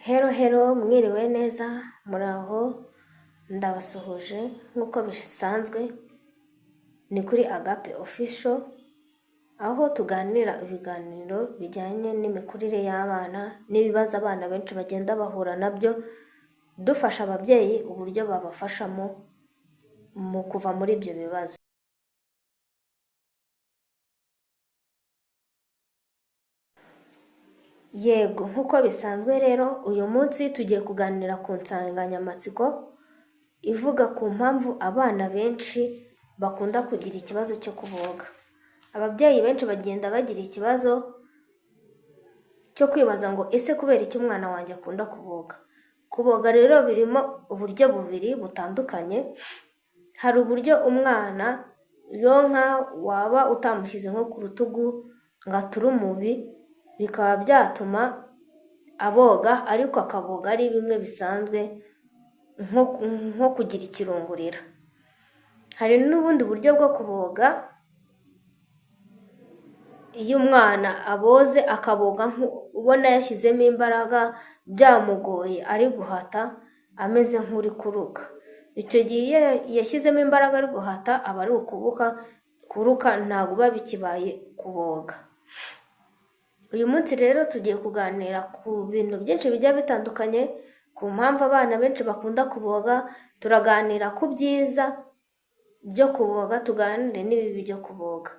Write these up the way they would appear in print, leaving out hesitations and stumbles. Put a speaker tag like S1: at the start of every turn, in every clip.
S1: Hello hello, mwiriwe neza, muraho, ndabasuhuje nk'uko bisanzwe, ni kuri Agape Official, aho tuganira ibiganiro bijyanye n'imikurire y'abana n'ibibazo abana benshi bagenda bahura nabyo, dufasha ababyeyi uburyo babafashamo mu kuva muri ibyo bibazo. Yego, nk'uko bisanzwe rero, uyu munsi tugiye kuganira ku nsanganyamatsiko ivuga ku mpamvu abana benshi bakunda kugira ikibazo cyo kuboga. Ababyeyi benshi bagenda bagira ikibazo cyo kwibaza ngo ese kubera iki umwana wanjye akunda kuboga? Kuboga rero birimo uburyo bubiri butandukanye, hari uburyo umwana yonka waba utamushyize nko ku rutugu ngo ature umubi, bikaba byatuma aboga ariko akaboga ari bimwe bisanzwe nko kugira ikirungurira. Hari n'ubundi buryo bwo kuboga, iyo umwana aboze akaboga ubona yashyizemo imbaraga byamugoye ari guhata ameze nk'uri kuruka. Icyo gihe iyo yashyizemo imbaraga ari guhata aba ari ukubuka, kuruka ntabwo biba bikibaye kuboga. Uyu munsi rero tugiye kuganira ku bintu byinshi bigiye bitandukanye, ku mpamvu abana benshi bakunda kuboga, turaganira ku byiza byo kuboga, tuganire n'ibibi byo kuboga.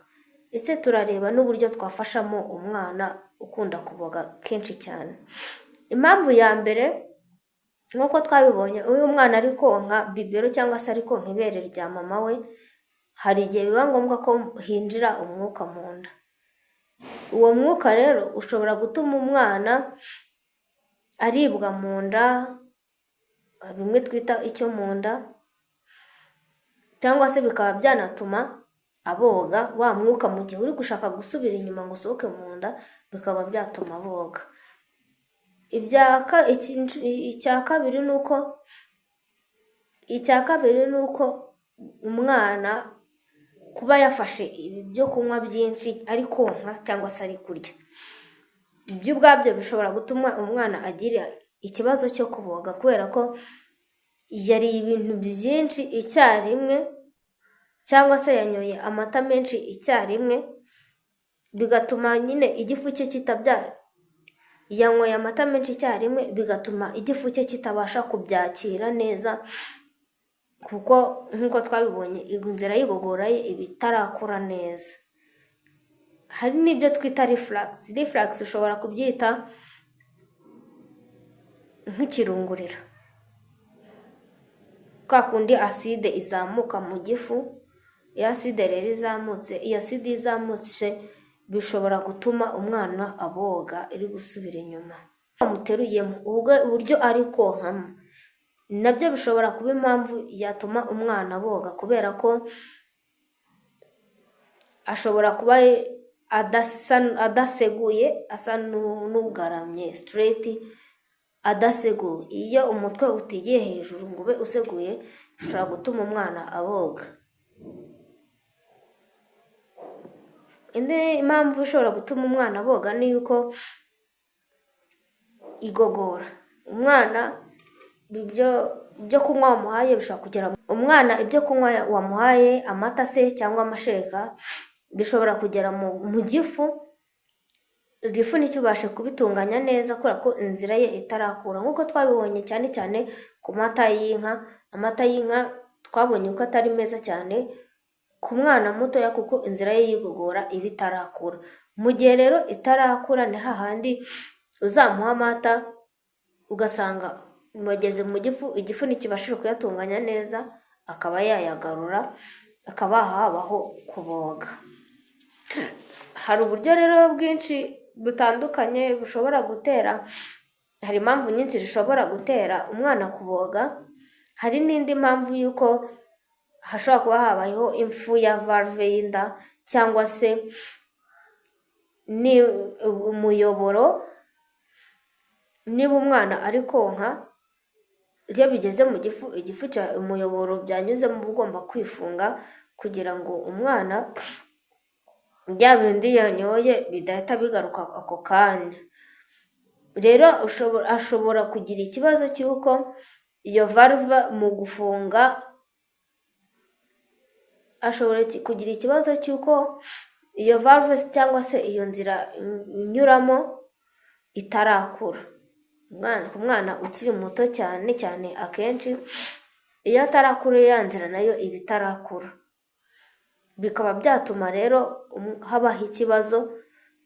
S1: Ese turareba n'uburyo twafashamo umwana ukunda kuboga kenshi cyane. Impamvu ya mbere nk'uko twabibonye, iyo umwana ari konka bibero cyangwa se ari konka ibere rya mama we, hari igihe biba ngombwa ko hinjira umwuka mu nda. Uwo mwuka rero ushobora gutuma umwana aribwa mu nda, bimwe twita icyo mu nda, cyangwa se bikaba byanatuma aboga wa mwuka mu gihe uri gushaka gusubira inyuma ngo usohoke mu nda, bikaba byatuma aboga. Icya kabiri ni uko umwana kuba yafashe ibyo kunywa byinshi ari konka cyangwa se ari kurya, ibyo ubwabyo bishobora gutuma umwana agira ikibazo cyo kuboga kubera ko yariye ibintu byinshi icyarimwe cyangwa se yanyoye amata menshi icyarimwe, bigatuma nyine igifu cye kitabya, yanyweye amata menshi icyarimwe bigatuma igifu cye kitabasha kubyakira neza, kuko nk'uko twabibonye inzira y'igogora ye iba itarakura neza. Hari n'ibyo twita reflux. Reflux ushobora kubyita nk'ikirungurira, kwa kundi acide izamuka mu gifu, iyo acide rero izamutse, iyo acide izamutse bishobora gutuma umwana aboga iri gusubira inyuma. Bamuteruyemo uburyo ari konkamo nabyo bishobora kuba impamvu yatuma umwana aboga, kubera ko ashobora kuba adaseguye, asa n'ugaramye straight, adaseguye. Iyo umutwe utigiye hejuru ngo ube useguye, bishobora gutuma umwana aboga. Indi mpamvu ishobora gutuma umwana aboga ni yuko igogora. Umwana ibyo kunywa wamuhaye bishobora kugera umwana, ibyo kunywa wamuhaye amata se cyangwa amashereka bishobora kugera mu gifu, igifu ntikibashe kubitunganya neza kubera ko inzira ye itarakura. Nk'uko twabibonye cyane cyane ku mata y'inka, amata y'inka twabonye ko atari meza cyane ku mwana mutoya kuko inzira ye y'igogora iba itarakura. Mu gihe rero itarakura ni hahandi uzamuha amata ugasanga wageze mu gifu, igifu ntikibashije kuyatunganya neza, akaba yayagarura, hakaba habaho kuboga. Hari uburyo rero bwinshi butandukanye bushobora gutera, hari impamvu nyinshi zishobora gutera umwana kuboga, hari n'indi mpamvu y'uko hashobora kuba habayeho impfu ya valve y'inda cyangwa se ni umuyoboro, niba umwana ari konka iyo bigeze mu gifu, igifu cya umuyoboro byanyuzemo uba ugomba kwifunga kugira ngo umwana bya bindi yanyoye bidahita bigaruka ako kanya. Rero ashobora kugira ikibazo cy'uko iyo valve mu gufunga, ashobora kugira ikibazo cy'uko iyo valve cyangwa se iyo nzira inyuramo itarakura. Ku mwana ukiri muto cyane cyane akenshi iyo atarakura ya nzira nayo iba itarakura, bikaba byatuma rero habaho ikibazo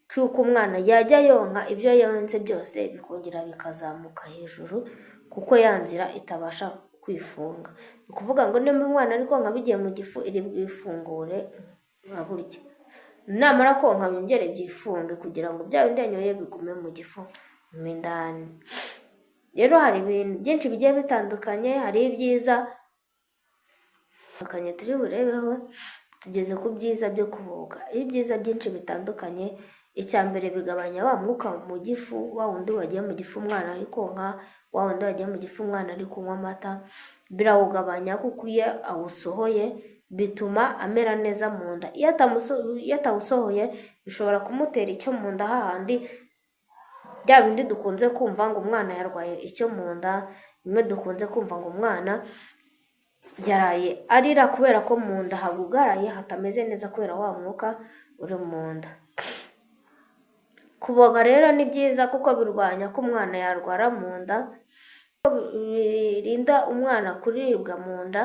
S1: cy'uko umwana yajya yonka ibyo yonze byose bikongera bikazamuka hejuru kuko ya nzira itabasha kwifunga. Ni ukuvuga ngo nimba umwana ari konka bigiye mu gifu iri bwifungure nka gutya, namara konka byongere byifunge kugira ngo bya bindi yanyoye bigume mu gifu mo indani. Rero hari ibintu byinshi bigiye bitandukanye, hari ibyiza bitandukanye turi burebeho, tugeze ku byiza byo kuboga. Ibyiza byinshi bitandukanye, icya mbere bigabanya wa mwuka mu gifu, wa wundi wagiye mu gifu umwana ari konka, wa wundi wagiye mu gifu umwana ari kunywa amata, birawugabanya kuko iyo awusohoye bituma amera neza mu nda. Iyo atawusohoye bishobora kumutera icyo mu nda hahandi bya bindi dukunze kumva ngo umwana yarwaye icyo mu nda, bimwe dukunze kumva ngo umwana yaraye arira kubera ko mu nda hagugaraye hatameze neza kubera wa mwuka uri mu nda. Kuboga rero ni byiza kuko birwanya ko umwana yarwara mu nda, birinda umwana kuribwa mu nda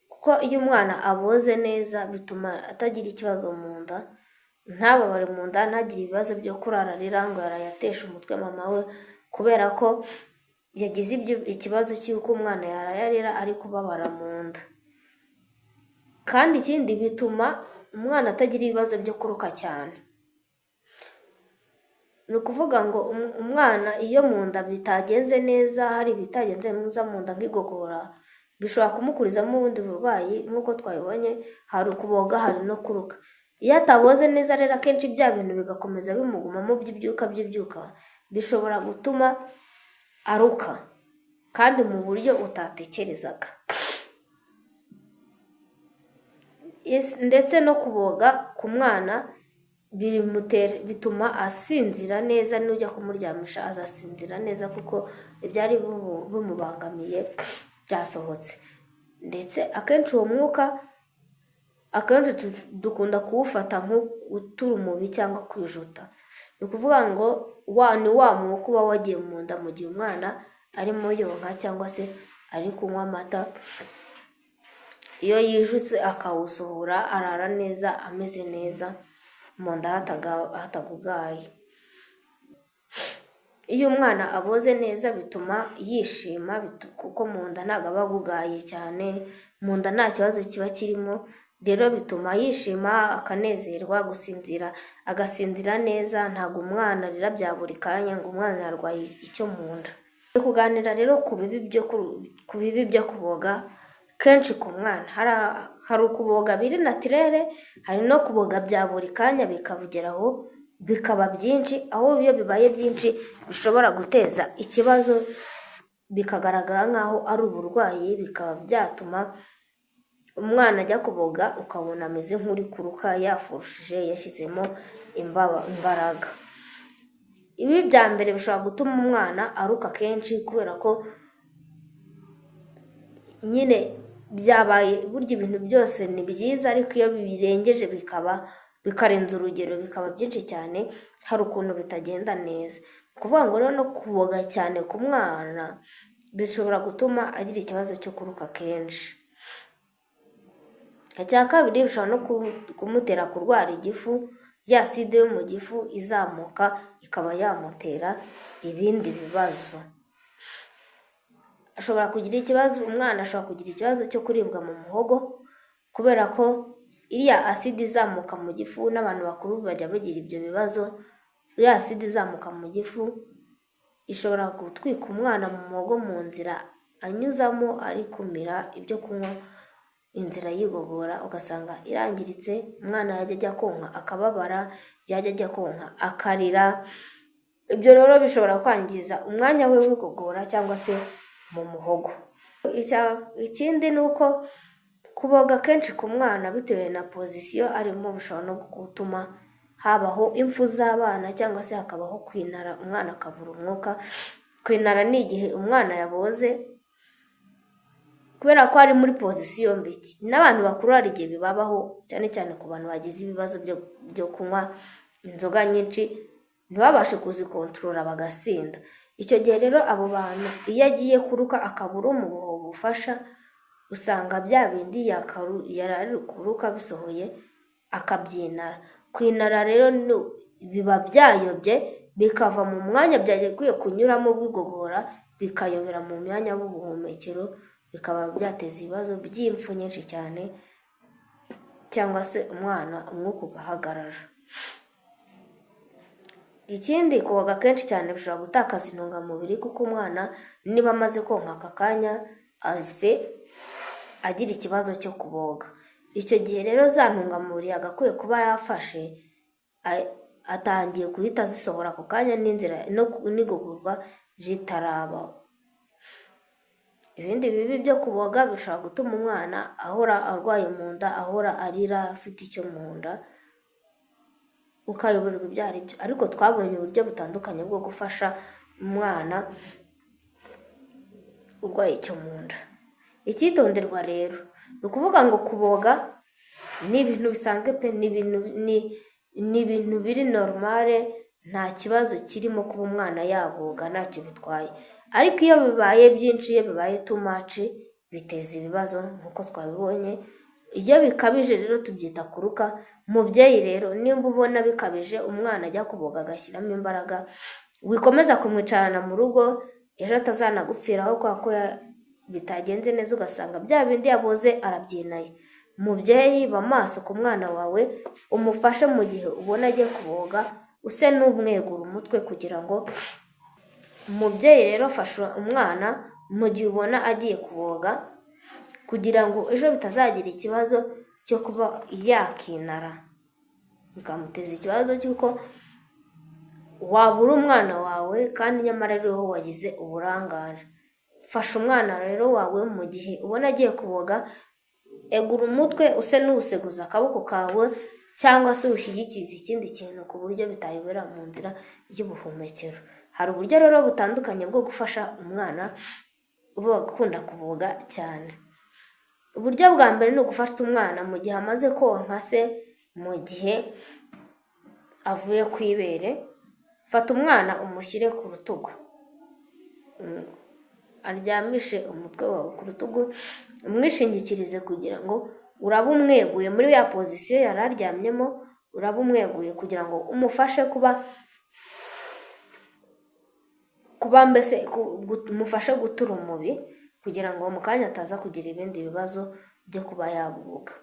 S1: kuko iyo umwana aboze neza bituma atagira ikibazo mu nda, ntababare mu nda, ntagire ibibazo byo kurara arira ngo yaraye atesha umutwe mama we kubera ko yagize ikibazo cy'uko umwana yaraye arira ari kubabara mu nda. Kandi ikindi bituma umwana atagira ibibazo byo kuruka cyane. Ni ukuvuga ngo umwana iyo mu nda bitagenze neza, hari ibitagenze neza mu nda nk'igogora, bishobora kumukurizamo ubundi burwayi nk'uko twabibonye, hari ukuboga hari no kuruka. Iyo ataboze neza rero akenshi bya bintu bigakomeza bimugumamo by'ibyuka by'ibyuka, bishobora gutuma aruka kandi mu buryo utatekerezaga. Ndetse no kuboga ku mwana bituma asinzira neza, nujya kumuryamisha azasinzira neza kuko ibyari bimubangamiye byasohotse. Ndetse akenshi uwo mwuka akenshi dukunda kuwufata nk'uturumubi cyangwa kwijuta. Ni ukuvuga ngo ni wa mwuka uba wagiye mu nda mu gihe umwana arimo yonka cyangwa se ari kunywa amata, iyo yijuse akawusohora arara neza ameze neza mu nda hatagugaye. Iyo umwana aboze neza bituma yishima kuko mu nda ntabwo aba agugaye cyane, mu nda nta kibazo kiba kirimo, rero bituma yishima akanezerwa, gusinzira agasinzira neza, ntabwo umwana arira bya buri kanya ngo umwana yarwaye icyo mu nda. Turi kuganira rero ku bibi byo kuboga kenshi ku mwana. Hari ukuboga biri natirere, hari no kuboga bya buri kanya bikabugeraho bikaba byinshi, aho iyo bibaye byinshi bishobora guteza ikibazo bikagaragara nk'aho ari uburwayi, bikaba byatuma umwana ajya kuboga ukabona ameze nk'uri kuruka yafurushije yashyizemo imbaraga. Ibi bya mbere bishobora gutuma umwana aruka kenshi kubera ko nyine byabaye, burya ibintu byose ni byiza ariko iyo birengeje bikarenza urugero bikaba byinshi cyane, hari ukuntu bitagenda neza. Ni ukuvuga ngo rero no kuboga cyane ku mwana bishobora gutuma agira ikibazo cyo kuruka kenshi. Icya kabiri bishobora no kumutera kurwara igifu, ya aside yo mu gifu izamuka ikaba yamutera ibindi bibazo. Ashobora kugira ikibazo, umwana ashobora kugira ikibazo cyo kuribwa mu muhogo kubera ko iriya aside izamuka mu gifu, n'abantu bakuru bajya bagira ibyo bibazo, iriya aside izamuka mu gifu ishobora gutwika umwana mu muhogo mu nzira anyuzamo ari kumira ibyo kunywa, inzira y'igogora ugasanga irangiritse, umwana yajya ajya konka akababara, yajya ajya konka akarira, ibyo rero bishobora kwangiza umwanya we w'igogora cyangwa se mu muhogo. Ikindi ni uko kuboga kenshi ku mwana bitewe na pozisiyo arimo bishobora no gutuma habaho impfu z'abana cyangwa se hakabaho kwinara, umwana akabura umwuka. Kwinara ni igihe umwana yaboze kubera ko ari muri position mbi. N'abantu bakuru hari igihe bibabaho, cyane cyane ku bantu bagize ibibazo byo kunywa inzoga nyinshi ntibabashe kuzikontorora bagasinda. Icyo gihe rero abo bantu iyo agiye kuruka akabura umuha ubufasha, usanga bya bindi yari ari kuruka bisohoye akabyinara. Kwinara rero biba byayobye bikava mu mwanya byagakwiye kunyuramo bigogora, bikayobera mu myanya y'ubuhumekero, bikaba byateza ibibazo by'impfu nyinshi cyane cyangwa se umwana umwuka ugahagarara. Ikindi, koga kenshi cyane bishobora gutakaza intungamubiri, kuko umwana niba amaze konka aka kanya ahise agira ikibazo cyo kuboga. Icyo gihe rero za ntungamubiri yagakwiye kuba yafashe atangiye guhita azisohora ako kanya n'inzira n'igogorwa ritarabaho. Ibindi bibi byo kuboga, bishobora gutuma umwana ahora arwaye mu nda, ahora arira afite icyo mu nda, ukayoberwa ibyo ari byo. Ariko twabonye uburyo butandukanye bwo gufasha umwana urwaye icyo mu nda. Icyitonderwa rero ni ukuvuga ngo kuboga ni ibintu bisanzwe pe, ni ibintu biri normal, nta kibazo kirimo kuba umwana yaboga, ntacyo bitwaye. Ariko iyo bibaye byinshi, iyo bibaye too much, biteza ibibazo nk'uko twabibonye. Iyo bikabije rero tubyita kuruka. Mubyeyi rero, nimba ubona bikabije, umwana ajya kuboga agashyiramo imbaraga, wikomeza kumwicarana mu rugo, ejo atazanagupfiraho kubera ko bitagenze neza, ugasanga bya bindi yaboze arabyinaye. Mubyeyi, ba maso ku mwana wawe, umufashe mu gihe ubona agiye kuboga, use n'umwegura umutwe kugira ngo. Umubyeyi rero, fasha umwana mu gihe ubona agiye kuboga, kugira ngo ejo bitazagira ikibazo cyo kuba yakinara, bikamuteza ikibazo cy'uko wabura umwana wawe kandi nyamara ariho wagize uburangare. Fasha umwana rero wawe mu gihe ubona agiye kuboga, egura umutwe use n'uwuseguza akaboko kawe cyangwa se uwushyigikize ikindi kintu ku buryo bitayobera mu nzira y'ubuhumekero. Hari uburyo rero butandukanye bwo gufasha umwana uba ukunda kuboga cyane. Uburyo bwa mbere ni ugufata umwana mu gihe amaze konka se, mu gihe avuye ku ibere, fata umwana umushyire ku rutugu, aryamishe umutwe wawe ku rutugu, umwishingikirize kugira ngo urabe umweguye muri ya position yari aryamyemo, uraba umweguye kugira ngo umufashe kuba mbese umufashe gutura umubi, kugira ngo mu kanya ataza kugira ibindi bibazo byo kuba yabuga.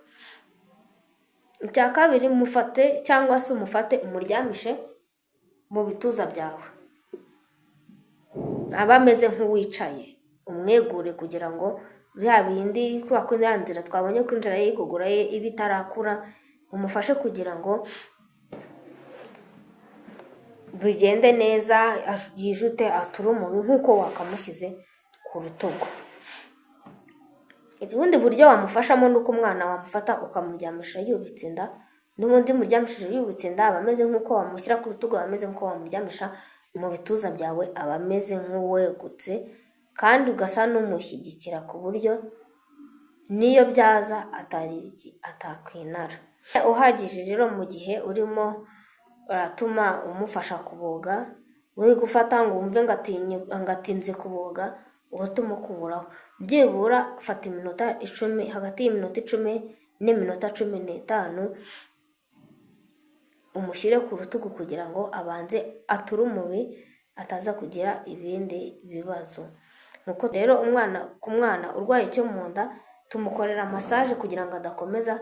S1: Icya kabiri, mufate cyangwa se umufate umuryamishe mu bituza byawe, aba ameze nk'uwicaye, umwegure kugira ngo bya bindi, kubera ko ya nzira twabonye ko inzira y'igogora ye iba itarakura, umufashe kugira ngo bigende neza, yijute ature umubi nk'uko wakamushyize ku rutugu. Ubundi buryo wamufashamo ni uko umwana wamufata ukamuryamisha yubitse inda. N'ubundi muryamishije yubitse inda aba ameze nk'uko wamushyira ku rutugu, aba ameze nk'uko wamuryamisha mu bituza byawe, aba ameze nk'uwegutse kandi ugasa n'umushyigikira ku buryo n'iyo byaza atakwinara. Uhagije rero mu gihe urimo uratuma umufasha kuboga, uri gufata ngo wumve ngo atinze kuboga uhite umukuraho. Byibura fata iminota 10, hagati y'iminota 10 n'iminota 15, umushyire ku rutugu kugira ngo abanze ature umubi, ataza kugira ibindi bibazo. Nuko rero umwana, ku mwana urwaye icyo mu nda, tumukorera massage kugira ngo adakomeza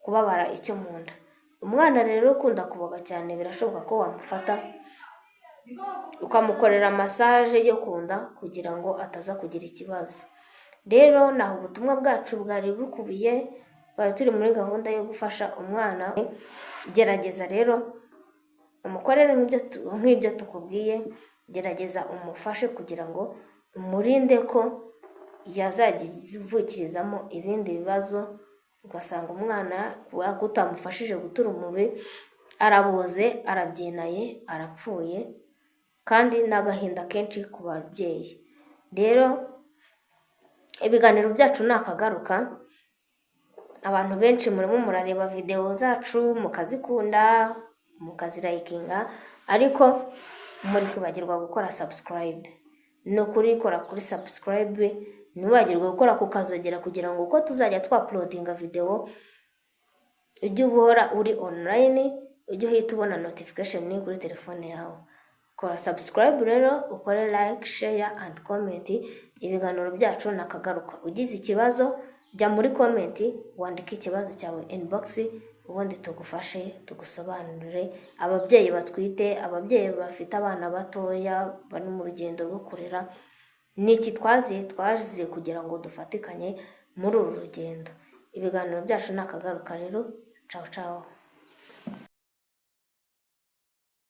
S1: kubabara icyo mu nda. Umwana rero ukunda kuboga cyane, birashoboka ko wamufata ukamukorera massage yo ku nda kugira ngo ataza kugira ikibazo. Rero naho ubutumwa bwacu bwari bukubiye, twari turi muri gahunda yo gufasha umwana. Gerageza rero umukorere nk'ibyo tukubwiye, gerageza umufashe kugira ngo umurinde ko yazavukirizamo ibindi bibazo, ugasanga umwana kubera ko utamufashije gutura umubi. Araboze, arabyinaye, arapfuye, kandi ni agahinda kenshi ku babyeyi. Rero ibiganiro byacu ni akagaruka. Abantu benshi murimo murareba videwo zacu mukazikunda, mukazilikinga, ariko muri kwibagirwa gukora subscribe. Ni ukuri, kora kuri subscribe, ntiwibagirwe gukora ku kazogera kugira ngo uko tuzajya twauploadinga videwo ujye uhora uri online, ujye uhita ubona notification kuri telefone yawe. Kora subscribe rero, ukore like, share and comment. Ibiganiro byacu nakagaruka. Ugize ikibazo, jya muri comment wandike ikibazo cyawe inbox, ubundi tugufashe, tugusobanurire. Ababyeyi batwite, ababyeyi bafite abana batoya bari mu rugendo rwo kurera, ni iki twaziye? Twaziye kugira ngo dufatikanye muri uru rugendo. Ibiganiro byacu ni akagaruka rero. Cawu cawu.